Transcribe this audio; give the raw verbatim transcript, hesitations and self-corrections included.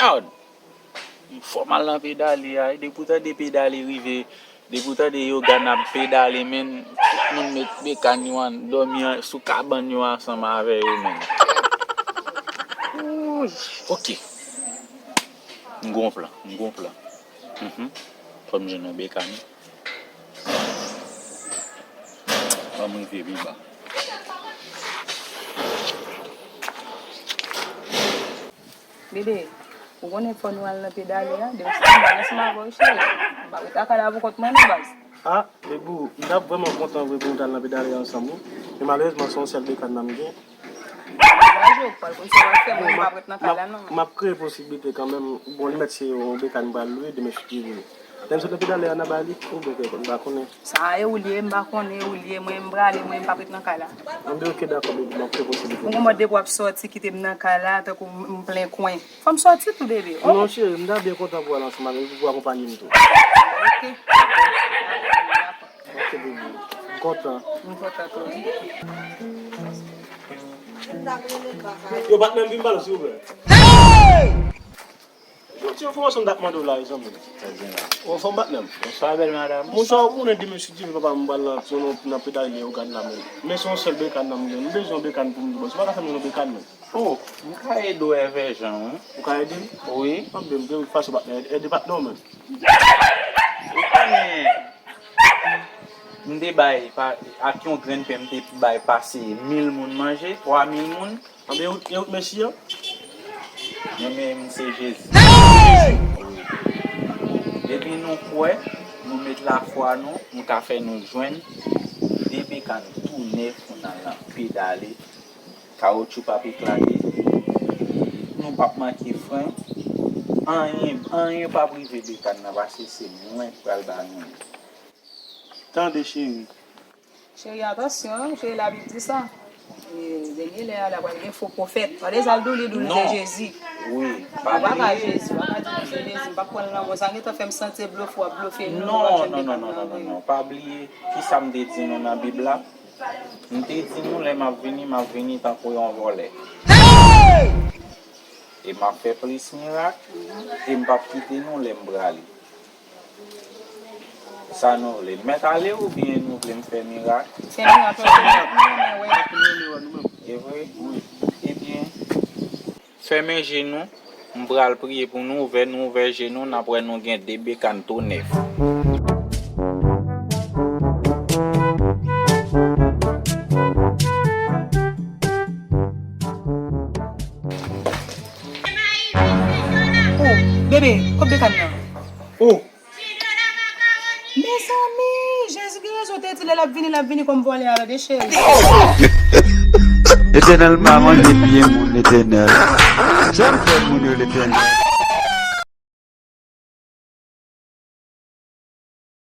Lawd! Fò m al nan pedale a, depi w tande pedale rive, depi w tande Yogann ap pedale, men, tout moun met bekàn yo an, dòmi an, sou kabann yo ansanm avè yo, men. Wouy! Ok. M gon plan, m gon plan. Mhm. Fò m jwenn yon bekàn. Ban m rive pi ba. Bebe, ou konnen fò nou al nan pedale a, demen se mwen ansanm avè w, cheri. M pa ret lakay la pou kont mwen non, baz. Ah, Bebou, m t ap vrèman kontan vre pou nou t al nan pedale a ansanm, wi. Men malerezman, se yon sèl bekàn nan m gen. Degaje w, pral konn sa w ap fè, mwen m p ap ret nan kay la non. M ap kreye posiblite kanmenm. Bon, li mèt se yon bekàn m pral lwe demen si Dye vle. Lè m sot nan pedale a, n a ba li, oubyen kèk, m pa konnen. Sa e ou li ye, m pa konnen e ou li ye, mwen m prale, mwen m p ap ret nan kay la. Anben, ok, dakò, bebe, m ap kreye posiblite. Ou gon mòd depi w ap sòti kite m nan kay la, tankou m plen kwen. Fò m sòti tou, bebe. Oh. Non, cheri, m ta byen kontan pou w al ansanm avè m, pou w akonpanye m tou. Ok. Dakò. Ok, bebe. M kontan. M kontan tou, wi. Yo, patnè m, vin pale, silvouplè. Bon, ti enfòmasyon m t ap mande w la, zanmi m. Sa k gen la? Ou anfòm, patnè m? Bonswa, bèl madanm. Bonswa, ou konnen demen si Dye vle papa m pral nan, nan, nan pedale Yogann la, men. Men se yon sèl bekàn nan m gen. M bezwen yon bekàn pou m, bòs. Ou pa ka fè m yon bekàn, non? Oh, m ka ede w avè jan, wi. Ou ka ede m? Wi. Anben, de tout fason, patnè, ede patnè w, men. Ou konnen, m te bay, pa, ak yon grenn pen, m te bay pase mil moun manje, twa mil moun. Anben, e wout, e wout mesi an? Men, men, men se Jezi. Wi. Depi nou kwè, nou met lafwa nou, nou ka fè nou jwenn de bekàn tou nèf pou n al nan pedale. Kawotchou p ap eklate. Nou p ap manke fren. Anyen, anyen p ap rive bekàn nan, paske se mwen k pral ba nou l. Tande, cheri. Cheri, atansyon, cheri, Labib di sa. E, dènye lè a la, pral gen fo pwofèt. Tande sa l di w, li di w l se Jezi. Wi, pa bliye. Ou pa ka Jezi, ou pa ka di nou se Jezi. M p ap pran l nan men w. Sa gentan fè m santi se blofe w ap blofe nou, nou p ap jwenn bekàn nan vre. Non, non, non, non, non. Pa bliye kisa m te di nou nan Bib la. M te di nou lè m ap vini, m ap vini tankou yon vòlè. E m ap fè plis mirak, e m p ap kite nou lè m prale. Sa nou vle? M mèt ale oubyen nou vle m fè mirak? Fè mirak, paske nou, nou renmen wè. E vre? Wi. Ebyen, fèmen je nou, m pral priye pou nou, ouvè nou, ouvè je nou, n ap wè nou gen de bekàn tou nèf. Oh, bebe, kot bekàn nan? Oh. Mezanmi, Jezi gen rezon, te di lè l ap vini, l ap vini kòm vòlè a, tande cheri. Letènèl pa manje pye moun, Letènèl. Janm fè moun yo, Letènèl.